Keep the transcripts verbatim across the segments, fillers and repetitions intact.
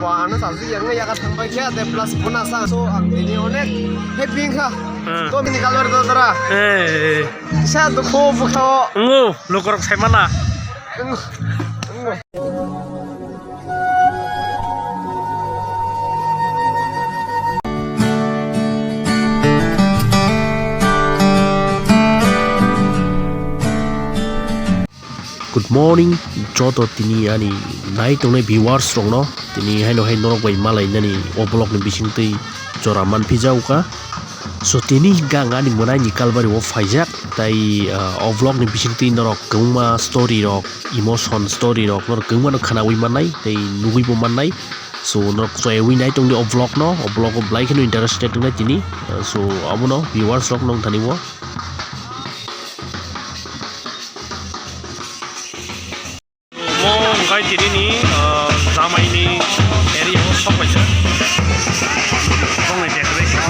Wah, ano sasu yang ya ka thangbai kya de plus bonus ang. So, ang ini onek happy kha. Hmm. To mini kalor to tara. Eh. Sa to ko bukha. Ngo, lokorok sai mana. Ngo. Ngo. Good morning, joto tini ani nai tongnai viewers rokno. Tini haino hai norok bai malai nani o vlog ni bising twi jora man phi jao ka. So tini hingka ang ani mwnai ni kalbari o phaijak, tai, ah, o vlog ni bising twi norok kwbangma story rok, emotion story rok norok kwbangma no khwnawi mannai, tai nugwi bo mannai. So norok chaywi nai tongdi o vlog no, o vlog o belai kheno interested wngnai tini. Ah, so abono viewers rok nong thani o. Mo wngkha tini ni, ah, jamai ni area o sok paisa. Bongni decoration.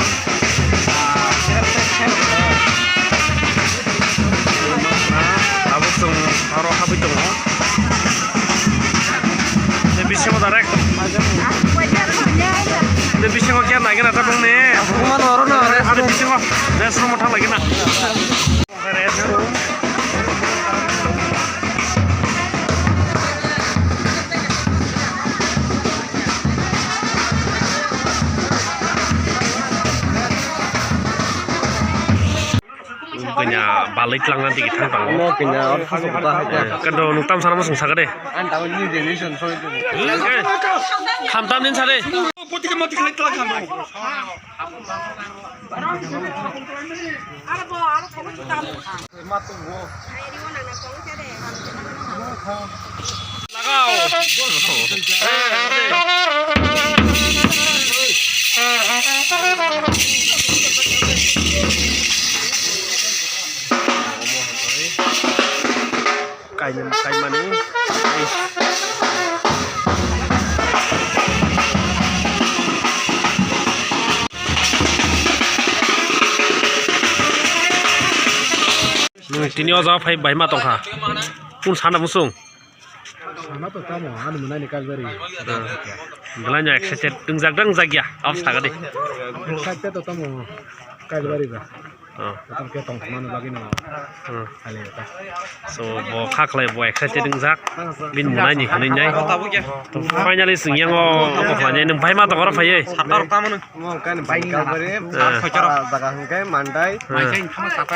Tabuk chwng aro habwi tongo. Tei bisingo direct. Tei bisingo khe naigena ta bongni. Aro bisingo rest room o thang laigena. Kanya balai tlangna digi thang tongo. Omo kanya, oro thasok ta hai ta. Eh, kando nung tam sana musung sakade. Ang tamo new generation soi tu. Khamtam din sare. Kaimani. Nung tini o jaga phai bai ma tongkha. Kung sana musung? Sana to tamo, ani mwnai ni kalbari. Belai no excited, tungjak dang jak ya, ap saga de. Excited to tamo, kalbari ba. Oh. Tamo ke tong thangmani bagwi no. Hmm. Hali ta. So, bo kha khlai bo excited wngjak. Bini mwnai ni hwnwi nai. To finally swng yang o, obo khlai nai. Nwng bai ma tongora phaiwi. Satar tamo no. Mo kan bai kalbari. Eh. Para jaga hwnkhe Mandai. Eh.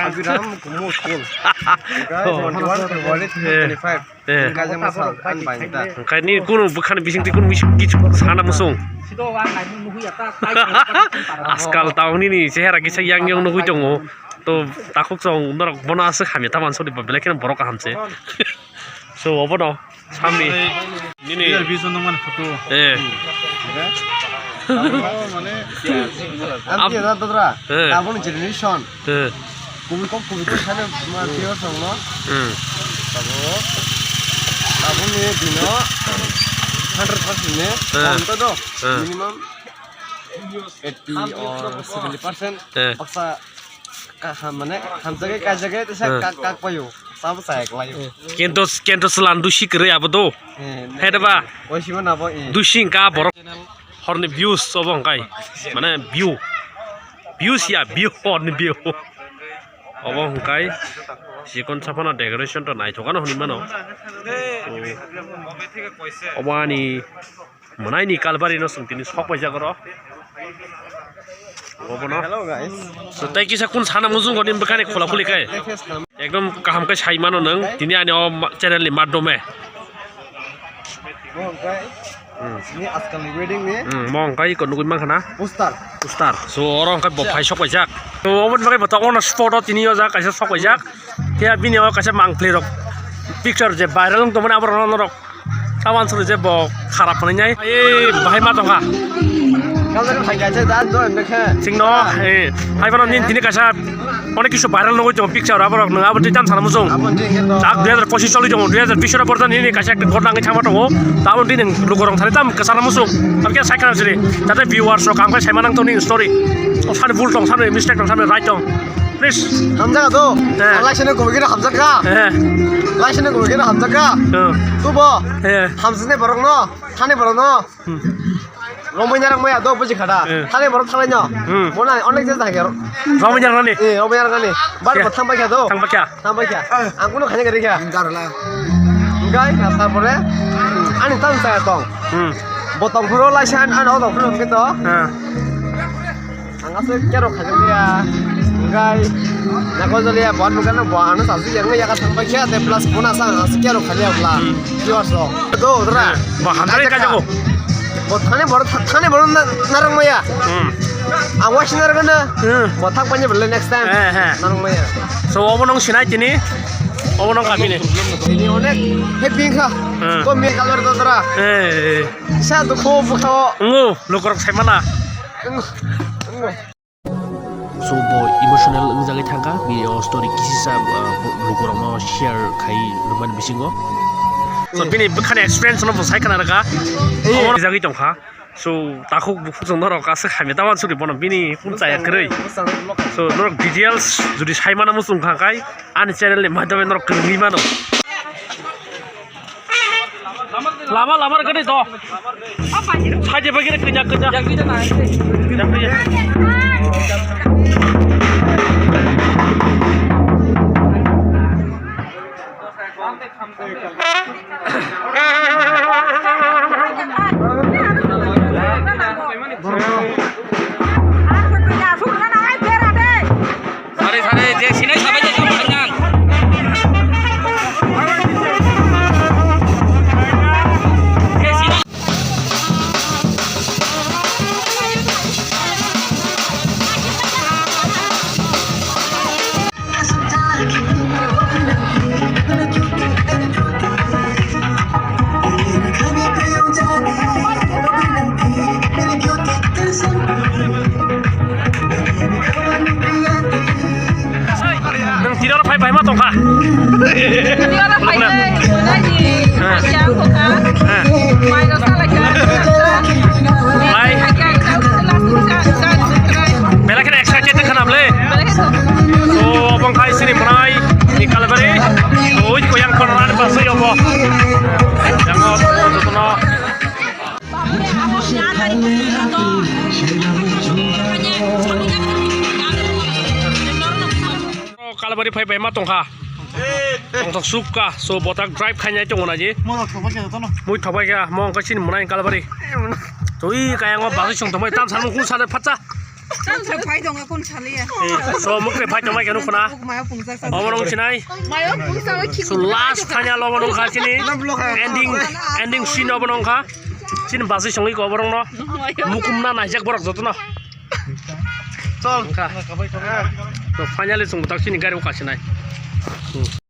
Abiram Kumu School. Hwnkhe twenty-one February twenty twenty-five. Eh. Hwnkhe je mo sal an bai ta. Hwnkhe ni kunu bwkhani bisingtwi kunu bising kichu sana musung. Ajkal taunini chehera kisa yang yang nugwi tongo. To takhuk chong norok bono aswk hamya ta mansuri ba belai kheno borok kaham se. So obono. Samni. Nini. Real vision nang mani photo. Eh. Abo mane. Am tiya da dodra. Eh. Taboni generation. Eh. Kubui kok kubui kok sana ma tiya song no. Hmm. Tabo. Taboni dino hundred percent ne. Eh. Konto do. Eh. Minimum eighty or seventy percent. Eh. Baksa Ka-, ha-, mane, hamjagwi kaijagwi tesa Hmm. kak, kak paio. Sabo chaya klaio. Kento, kento chwla dusi kwrwi abo do. Eh, He de ba? Oisima nabo, eh. Dusi wngkha borok. Horni views obo hwnkhe. Mane view. Views ya, view, horni view. Obo hwnkhe. Chikon saphano decoration to naithokano hwnwi mano. Obo ani Mwnai ni kalbari no chwng tini sok paijak oro. Obono. Hello, guys. So, tei kisa kun sana mujung goni bwkhani khula khuli kai. Ekdom kaham kai sai mano nwng. Tini ani o ma-, channel ni madhyome. Mo hwnkhe Hmm. ni ajkal ni wedding ni Hmm, mo hwnkhe iko nugui mankha na? Poster. Poster. So, oro hwnkhe bo phai sok paijak. So, oboni bagwi bo to ono spot o tini o jaga kaisa sok paijak. Khe bini o kaisa mangpli rok picture je viral wng tongmani aborok norok. Tabang suru je bo kharap hwnwi nai. Ei, bahai ma tongkha. Kalai phai gaisa da do emne khe. Singno, eh, hai bono nin tini kaisa onek kisu viral nugui tongo picture aborok nang abo twi tam sana muchung. Abo twi khe to. Chak dui hajar pochis choli tongo, dui hajar bish oro borjani nini kaisa ekta ghotna wngwi thangma tongo. Tabon twi nang lukurok thani tam kwchana muchung. Abokhe sai khana siri. Jate viewers rok ang khe saima nang tongni story. O sani bul tong, sani mistake tong, sani right tong. Please. Hamjak do. Eh. Laisene kubui khe hamjak kha. Eh. Laisene kubui khe hamjak kha. Eh. Tubo. Eh. Hamjak ne borok no. Thani borok no. Hmm. Romwi narang maya do buji khada. Eh. Thani borok thalai no. Hmm. Bona onek je thangya. Romwi narang ni. Eh, romwi narang ni. Bar Ya. Bo thang bai kha do. Thang bai kha. Thang bai kha. Ang kuno khanya gari kha. Darla. Gai na ta pore. Ani tam sa tong. Hmm. Bo tong phuro lai san an o tong phuro ke to. Ha. Ang aswk kerok khajakliya. Hwnkhe nakojoliya bo nukha no bo ano sajak yang yaga thangbai khe tei plus bono asa ang aswk kerok khaliya bwla. Hmm. Viewers rok. Do dra. Ba hamjani kajago. Bo thani boro thani boro narang maya. Hmm. Ang wasi narang na. Hmm. Bo thak panya bwla next time. He, he. Narang maya. So obo nung sinai tini. Obo nung kabini. Ini onek happy kha. Hmm. Ko mi kalor do dra. He. Sa dukhu bukha o. Ngo, lukurok saimana. Ngo, ngo. So, bo emotional wngjagwi thangkha, bini o story kisisa, uh, bo-, lukurokno share khai rwmani bisingo. So, eh, bini bwkhani experience no bo sai khna rwkha. Eh. Omo rijagwi tongkha. So, takhuk bukhuk chwng norok aswk hamya tawan suri bono bini kung chaya kwrwi. So, norok details jodi saimano muchung kha khai, ani channel ni madhyame norok kwrwngwi mano. Lama, lama rwgani to. Saide bagire kanya, kanya. Sare, sare, je sinai sabai je sabai nang. Je sinai. Nwng tiro phai bai ma tongkha. Tiro phai bai, bai ni, ha, ya ko ka. Ha. Mai ro sa la ka. Bai. Belai kheno excited khana bwle. Belai kheno. O, obo wngkha chini mwnai ni Kalbari. Oi, koyang kono rani pasai obo. Yang o, jotono. Kalbari phai bai ma tongkha. Tongthok sukha, so botak drive khainai tongo naji. Mui thobai kha, mo wngkha chini mwnai Kalbari. Twi kayang o bagwi song tongbai, tam salmo kun sale phatsa. Tam sa phai tongo kun saliya. Eh, so mukre phai tongbai khe nukhuna. Maya pungsa sa. Obo nung sinai. Maya pungsa o. So last thanya lobo nung kha chini. Ending, ending scene obo nung kha. Chini basi songwi ko borok no. Mukum na naijak borok joto no. Chol. Kha. To finally chwng tak chini gari o kasinai. Hmm.